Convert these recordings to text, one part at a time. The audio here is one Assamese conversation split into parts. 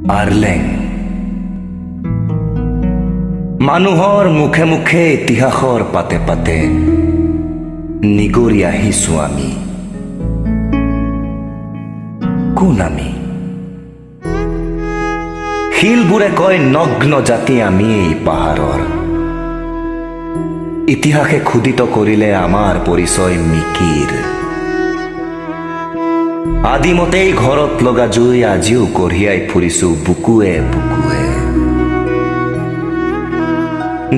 আৰলেং। মানুহৰ মুখে মুখে, ইতিহাসৰ পাতে পাতে নিগৰি আহিছো আমি। কোন আমি? শিলবোৰে কয়, নগ্ন জাতি আমি এই পাহাৰৰ। ইতিহাসে খোদিত কৰিলে আমাৰ পৰিচয় মিকিৰ। আদিমতেই ঘৰত লগা জুই আজিও কঢ়িয়াই ফুৰিছো বুকুৱে বুকুৱে।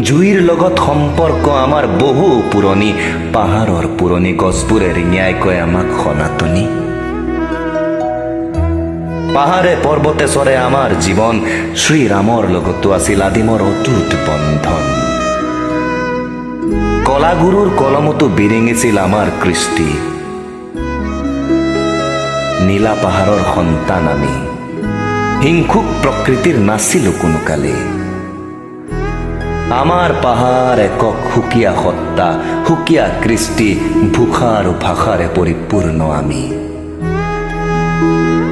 জুইৰ লগত সম্পৰ্ক আমাৰ বহু পুৰণি। পাহাৰৰ পুৰণি গছবোৰে ৰিঙিয়াই কয় আমাক সনাতনী। পাহাৰে পৰ্বতে চৰে আমাৰ জীৱন। শ্ৰীৰামৰ লগতো আছিল আদিমৰ অটুট বন্ধন। কলাগুৰুৰ কলমতো বিৰিঙিছিল আমাৰ কৃষ্টি। নীলা পাহাৰৰ সন্তান আমি, হিংসুক প্ৰকৃতিৰ নাছিলো কোনো কালে। আমাৰ পাহাৰ একক সুকীয়া সত্তা, সুকীয়া কৃষ্টি, ভূষা আৰু ভাষাৰে পৰিপূৰ্ণ আমি।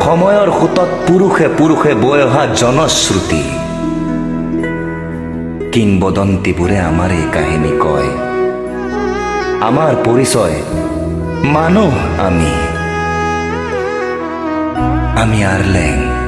সময়ৰ সোঁতত পুৰুষে পুৰুষে বৈ অহা জনশ্ৰুতি, কিংবদন্তিবোৰে আমাৰ এই কাহিনী কয়। আমাৰ পৰিচয় মানুহ আমি। আমি আৰলেং।